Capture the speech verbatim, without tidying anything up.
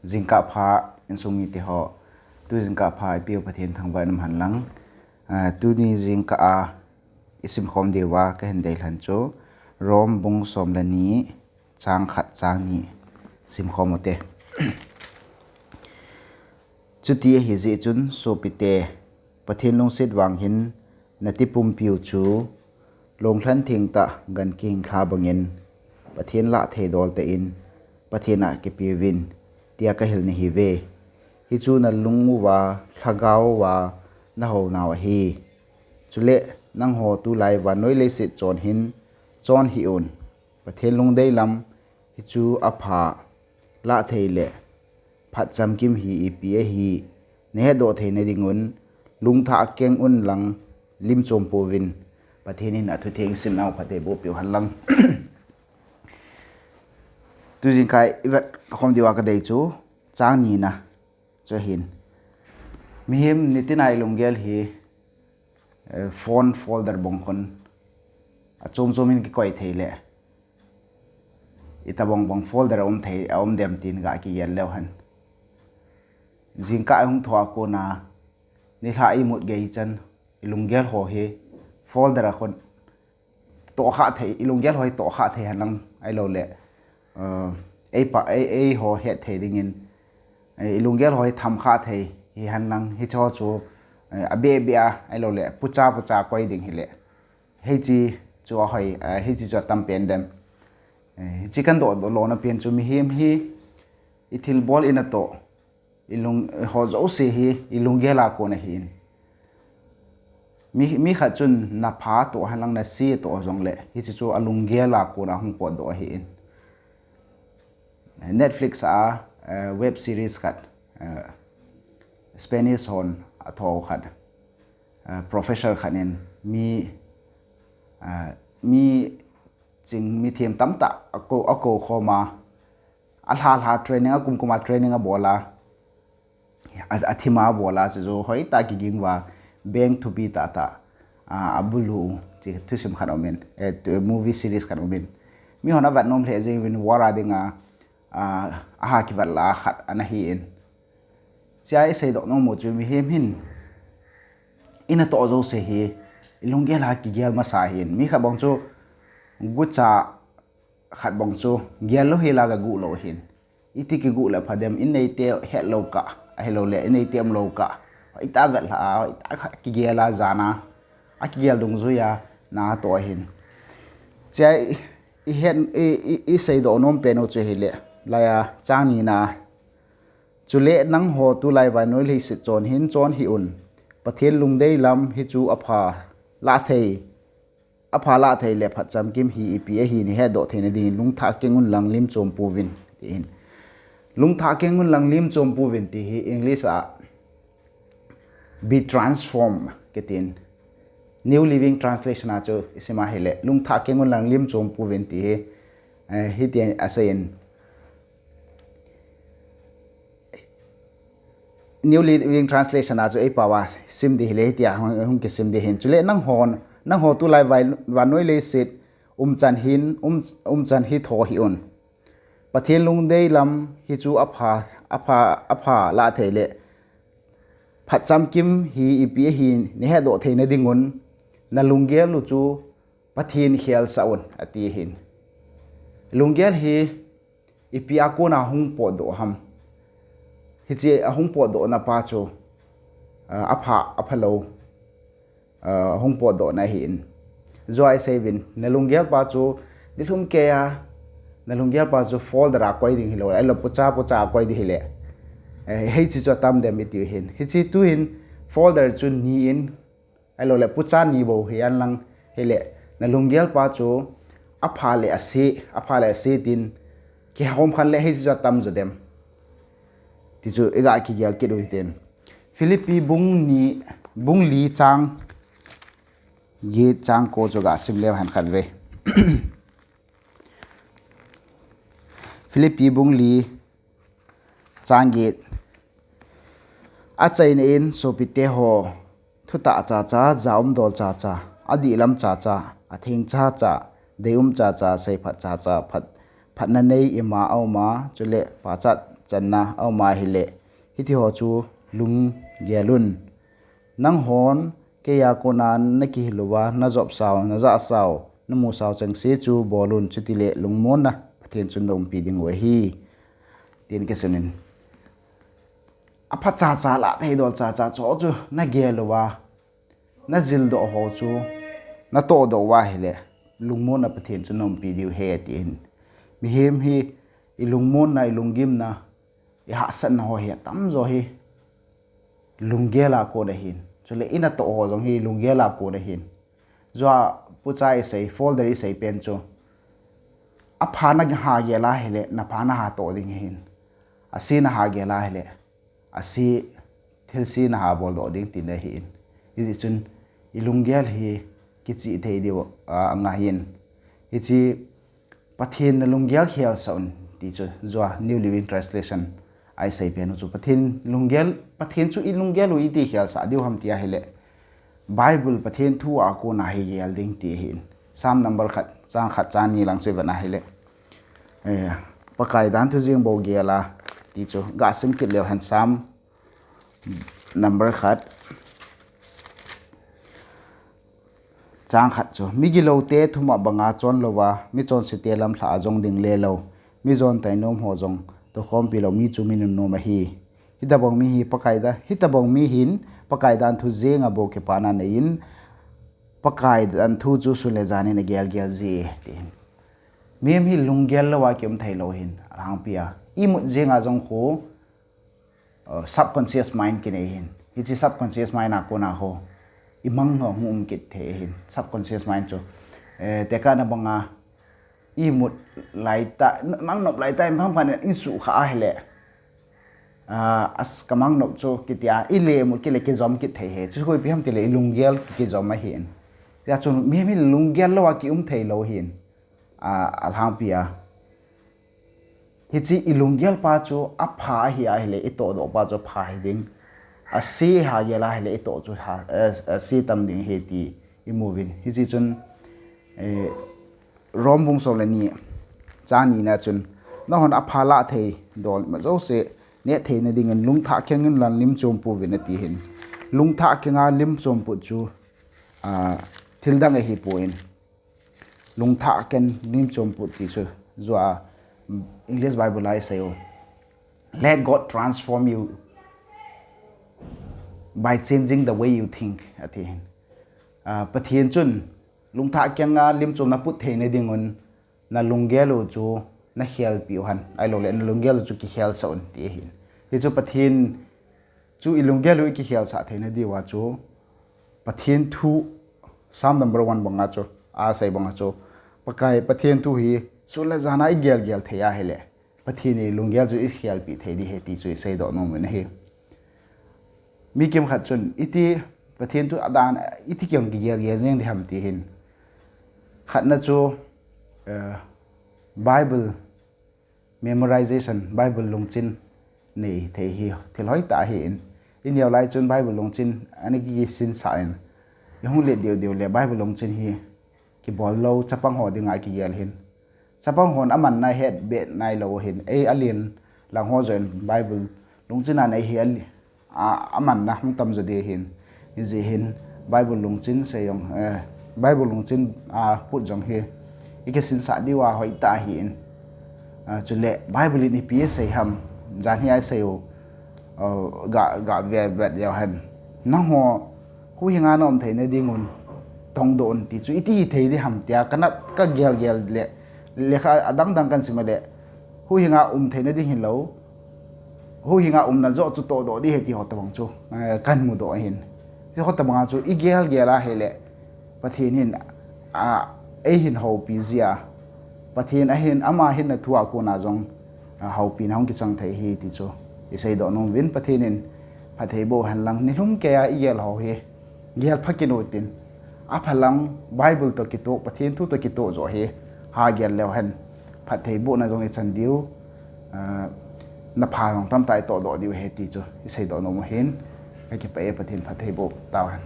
Jingkah pha insung mite ho. Tu jingkah pha ipi u Pathen thangvah in um hen lang. Ah, tuni jingkah a isim khom diuva kahin deilhen chu Rom bung som le ni chang khat chang ni sim khom ute. Chuti ahi jeh chun sopite, Pathen lungset vang hin nati pumpiu chu, lunglhen thengtah gan kihing lha bangin, Pathen lah thei dol tah in, Pathen a kipeuvin, tia kahil nahiuve. Hichu nalung uva, lhagao uva, nahounau ahi. Chule, nangho tulai vannoi leiset chon hin, chon hih un. Pathen lungdei lam, hichu apha, lah thei le, phat chamkim hi ipi ahi, nahetdoh theina dingun, lungthah keng un lang, lim chom pouvin, Pathen in athutheng simnau phatthei boh peh u hen lang. Tu jingkah ivet khom diuva kadei chu, chang nina, chu ahin. Mihem nitin a ilunggel hi, eh, phone folder bang khun, achom chom in kikoi thei le, itobang bang folder aum thei, aum dem tin ga kigel leu hen. Jingkah ahung thou a kona, nilhah imut gei chan, ilunggel ho hi, folder a khun, tohkhah thei, ilunggel ho hi tohkhah thei hen lang, ahilou le, eh, eipa, ei, eiho het thei dingin, eh, ilunggel ho hi thamkhah thei hi hen lang, hicheho chu, eh, abeh beh a, ahilou le, pucha pucha koi ding hile. Hiche chu ahoi, eh, hiche chu atam pen dem. Eh, hiche kadoh, doh lona pen chu mihem hi, ithilbol inatoh, ilung, ho jouse hi, ilunggel a kon ahin. Mi, mi khat chun napha toh hen lang nase toh jongle, hiche chu alunggel a kon a hung potdoh ahin. Netflix a, eh, web series khat, eh, Spanish hon athou khat, eh, professor khat in mi, eh, mi ching mithem tamtah akou, akou khom a, alha lha training, akum kum a training abol a, a, athim a abol a, chu chu hoitah kiging uva, beng thupi tah tah, a, abulu, chu thusim khat aumin, eh, tu, movie series khat aumin. Mihon avet nom lheh jeng uvin war a dinga, a, aha kivet lah a khat ana hin. Chea iseidoh nom u chu mihem hin, inatoh jouse hi, ilunggel a kigel masa hin. Mi khat bang chu, gucha khat bang chu, gel lou hel a gaguh lou hin. Iti kiguh le pha dem, inneite hetlou kah, ahilou le, inneite umlou kah. Hoitah vet lha a, hoitah kha kigel a jan a, akigel dungjui a, natoh ahin. Chea i, ihet, i, i, iseidoh nom pen u chu hile, laiya chang nina. Chule nangho tulai vannoi leiset chon hin chon hih un. Pathen lungdei lam hichu apha lah thei, apha lah thei le phat chamkim hi ipi ahi nahetdoh theina dingin lungthah keng un lang lim chom pouvin, tin. Lungthah keng un lang lim chom pouvin ti hi English a be transformed kitin. New Living Translation a chu isim a hile, lungthah keng un lang lim chom pouvin ti hi, eh, hitin aseiyin. New Living Translation a chu eipao a sim ding hile hitia hung, hung kisim ding hin. Chule nanghon, nangho tulai vai, vannoi leiset umchan hin, um, umchan hi tho hih un. Pathen lungdei lam hichu apha, apha, apha lah thei le phat chamkim hi ipi ahi nahetdoh theina dingun, nalunggel u chu Pathen khelsah un, ati hin. Lunggel hi ipi a kona hung potdoh ham. Hiche ahung potdohna pa chu, ah, apha, aphalou, ah, hung potdohna ahin. Jua isei uvin, nalunggel pa chu, dilhum keiya, nalunggel pa chu folder a koi ding hilou, ahilou pucha, pucha a koi ding hile. Eh, hiche chu atam dem itiu hin. Hiche tuhin folder chu ni in, ahilou le pucha ni bou hi hen lang hile, nalunggel pa chu apha le ase, apha le ase tin, kihom khen le hiche chu atam jo dem. Ti chu iga kigel kit u hitin. Philippi bung ni, bung li chang get chang ko chu ga sim leu hen khatvei. Philippi bung li chang get. Achaina in sopite ho, thutah chacha, jaum dol chacha, adihlam chacha, atheng chacha, deium chacha, seiphat chacha, phat, phatna nei ima auma, chule pachat channa aum ahile, hitiho chu lunggel un. Nanghon keiya kona nakihil uva, najopsau, najahsau, namusau chengse chu bol un, chutile lungmonna Pathen chun naumpi dingu ahi, tin kiseiyin. Apha chacha, lah thei dol chacha chu chu nagel uva, najildoh ho chu natohdoh uva ahile, lungmonna Pathen chun naumpi diu ahi, atin. Mihem hi ilungmonna, ilunggimna, ihahsatna ho hi atamjo hi lunggel a kon ahin. Chule inatoh ho jong hi lunggel a kon ahin. Jua pucha isei, folder isei pen chu, apha nahagel ahile, napha nahatoh ding ahin. Ase nahagel ahile, ase, thilse nahaboldoh ding tina ahin. Hitichun ilunggel hi kichih thei diu angaiyin. Hiche Pathen nalunggel khelsah un ti chu jua New Living Translation a isei pen u chu, Pathen lunggel, Pathen chu ilunggel u iti khelsah diu ham ti ahile, Bible Pathen thu a kona hi gel ding ti ahin. Psalm number khat, chang khat, chang ni lang chu ivet ahile, Pakai danthu jeng bou gel a ti chu gasim kit leu hen, Psalm number khat, chang khat chu, migiloute thumop banga chon louva, michonsete lamlhah a jong ding lelou, mijon tainom ho jong tokhompi lou mi chu mi nunnom ahi. Hitobang mi hi Pakai da, hitobang mi hin Pakai danthu jenga bou kipana aneiyin, Pakai danthu chu sun le jan in agelgel ji, ti. Mihem hi lunggel louva kium theilou ahin, alhangpia. Imut jenga jong khu subconscious mind kinei ahin. Hiche subconscious mind a kona khu imang ho hung um kit thei ahin. Subconscious mind chu, tekahna banga imut laitah, mangnop laitah in phamkhat in suhkhah ahile, kamangnop chu kitia, ile imut kit le kijom kit thei ahi. Chu khu ipi ham tile ilunggel kijom ahin. Hijeh chun mihem hi lunggel louva kium theilou ahin, alhangpia. Hiche ilunggel pa chu apha ahi ahile, itohdoh pa chu apha hiding. Ase hagel ahile, itoh chu ase tam ding ahi ti imuvin. Hiche chun Rom bung som le ni, chang ni na chun, nanghon apha lah thei dol ima jouse neh theina dingin lungthah keng unlang lim chom puvin ati ahin. Lungthah kenga lim chom put chu thildang ahipoi. Lungthah keng lim chom put ti chu jua English Bible a isei u, Let God transform you by changing the way you think, ati ahin. Pathen chun lungthah kenga lim chom naput theina dingun nalunggel u chu nakhelpeh u hen, ahiloule nalunggel u chu kikhelsah un ti ahin. Hichu Pathen chu ilunggel u ikikhelsah theina diuva chu Pathen thu, Psalm number one banga chu, asei banga chu, Pakai Pathen thu hi sun le jan a igelgel thei ahile, Pathen in lunggel chu ikhelpeh thei ding ahi ti chu iseidoh nom u ahi. Mi kimkhat chun iti Pathen thu adan iti kihung kigelgel jeng ding ham ti ahin. Khatna chu Bible memorization, Bible lungchin nei thei hi thil hoitah ahin. Ineo lai chun Bible lungchin ana kisinsah in, ihung let deh deh le Bible lungchin hi kibol lou chapang ho dinga kigel ahin. Chapang hon amanna hetbeh nailou ahin, ei alen lang ho joh in Bible lungchin a nei hi amanna hung tamjo ding ahin. Hijeh hin Bible lungchin sei jong, Bible lungchin a put jong hi ikisinsah diuva hoitah ahin. Chule Bible in ipi asei ham, jan hi a isei u ga, ga vet vet leu hen, nangho huhhinga naum theina dingun tongdoh un ti chu iti hithei ding ham tia kanat kagelgel le, lekha adangdang kasim a le, huhhinga um theina ding hilou, huhhinga umna joh chu tohdoh ding ahi ti ho tobang chu kahin mudoh ahin. Ti ho tobanga chu igelgel ahile, Pathen hin eihin houpi jia, Pathen ahin, ama hinna thu a kona jong houpina hung kichang thei ahi ti chu iseidoh nom uvin. Pathen in phatthei boh hen lang, nilhum keiya igel ho hi gelpha kit utin, aphalang Bible toh kitoh, Pathen thu toh kitoh joh hi hagel leu hen, phatthei bohna jong ichan diu, napha jong tamtah itohdoh diu ahi ti chu iseidoh nom u ahin. Kakipah e, Pathen phatthei boh tauhen.